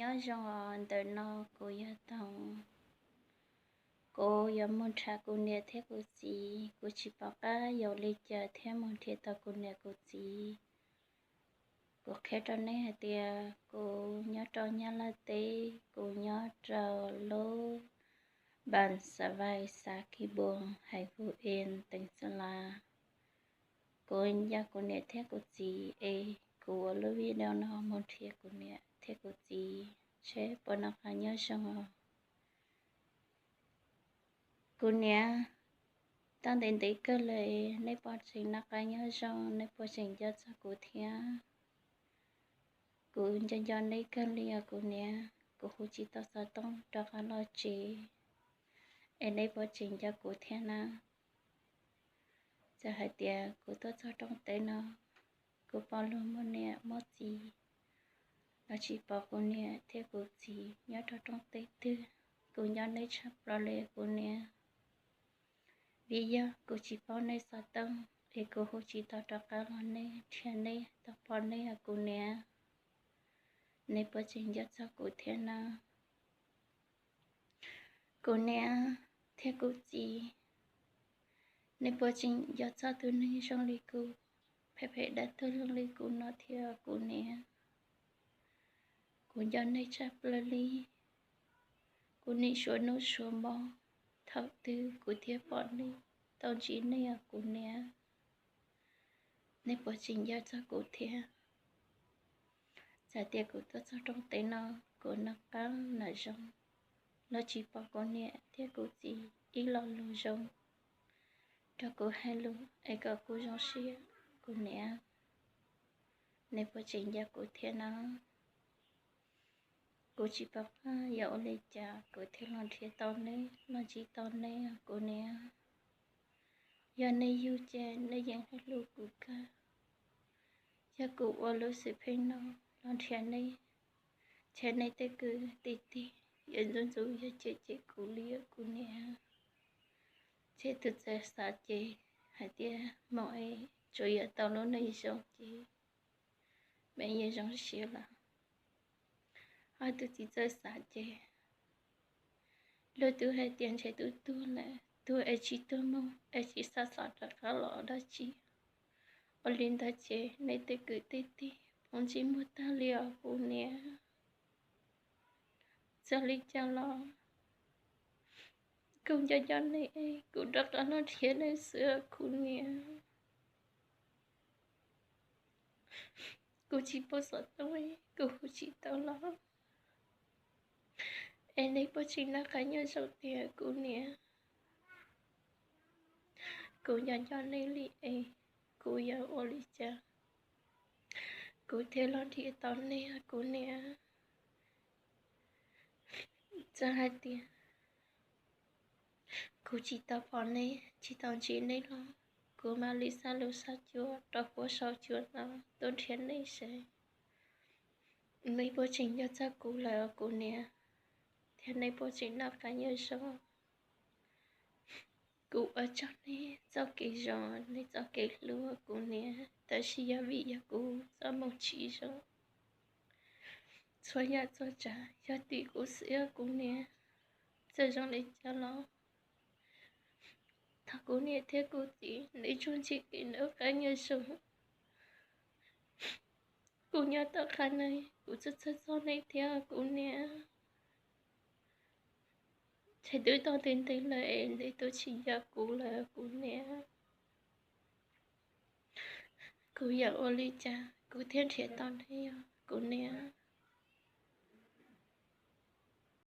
Nyob zoo os, ntawm no kuv yog Toog. Kuv yuav mus nrhiav kuv niam thiab kuv txiv. Kuv tsis pom qab yuav ua li cas thiaj mus nrhiav tau kuv niam kuv txiv. Kuv qhia rau nej hais tias kuv nyob rau Nyab Laj teb, kuv nyob rau lub Npas Xas Vais, xav Kis Npoos, hais Hu Es, teem Xas Las. Kuv nco kuv niam thiab kuv txiv es kuv ua lub video no mus nrhiav kuv niam thiab kuv txiv, seb puas noj qab nyob zoo os. Kuv niam, tau ntev ntev kawg lawm, nej puas tseem noj qab nyob zoo, nej puas tseem nco txog kuv thiab? Kuv nco nco nej kawg li os kuv niam, kuv hu tsis tau xov tooj rov qab los tsev, es nej puas tseem nco kuv thiab na? Txawm hais tias kuv tuaj txog rooj teb no, kuv pom luag muaj niam muaj txiv, los tsis pom kuv niam thiab kuv txiv nyob rau rooj teb twg. Kuv nco nej tshaj plaws li kuv niam, vim yog kuv tsis paub nej xov tooj es kuv hu tsis tau rov qab los nej, nrhiav nej tau pom nej os kuv niam. Nej puas tseem nco txog kuv thiab na? Kuv niam thiab kuv txiv, nej puas tseem nco txog tus neeg zoo li kuv, phem phem dab tuag zoo li kuv no thiab kuv niam? Kuv nco nej tshaj plaws li, kuv nim suav hnub suav hmo, thaum twg kuv thiaj pom nej, tau ntsib nej os kuv niam. Nej puas tseem nco txog kuv thiab? Txawm tias kuv tuaj txog rooj teb no, kuv noj qab noj zoo, los tsis pom kuv niam thiab kuv txiv ib lo lus zoo rau kuv hais lus es kom kuv zoo siab kuv niam. Nej puas tseem nco kuv thiab na? Kuv tsis pom qab yuav ua li cas kuv thiaj los nrhiav tau nej, los ntsib tau nej os kuv niam. Yog nej yug ces nej yeej hais lus kuv kawg. Yog kuv ua lub xwm pheej no los nrhiav nej, ces nej tej kwv tij tij yuav ntxub ntxub yuav cem cem kuv li os kuv niam. Ces tus txawj xav ces hais tias mus es tsuas yuav tau lub neej zoo ces me yeej zoo siab lawm. Ho tus tsis txawj xav ces luag twb hais tias ntshe twb tuag lawm, tuag es tsis tuag mus es tsis xav xav rov qab los dab tsi. Ua li ntawd ces nej tej kwv tij tij puas ntsej muag tag li os kuv niam. Txawm li cas los kuv nco nco nej, kuv rov qab los nrhiav nej xwb kuv niam. Kuv tsis paub xov tooj, kuv hu tsis tau los, es nej puas tseem noj qab nyob zoo tiag kuv niam? Kuv nco nco nej li es kuv yuav ua li cas kuv thiaj los nrhiav tau nej kuv niam? Txawm hais tias kuv tsis tau pom nej, tsis tau ntsib nej los kuv mam li xa lus xa cua rau puag saum cua no tuaj nrhiav nej seb nej puas tseem nco txog kuv lawm kuv niam, thiab nej puas tseem noj qab nyob zoo. Kuv ua tsaug nej txoj kev zoo, nej txoj kev hlub kuv niam, tab sis yog vim yog kuv txoj hmoo tsis zoo, txhua yam txhua tsav yog tim kuv xwb kuv niam. Txawm zoo li cas los thov kuv niam thiab kuv txiv nej tsuas ntsib kev noj qab nyob zoo. Kuv nyob tom qab no kuv txhawj txhawj txog nej thiab kuv niam. Ces twb tau ntev ntev lawm es nej twb tsis nco kuv lawm kuv niam. Kuv yuav ua li cas kuv thiaj nrhiav tau nej os kuv niam?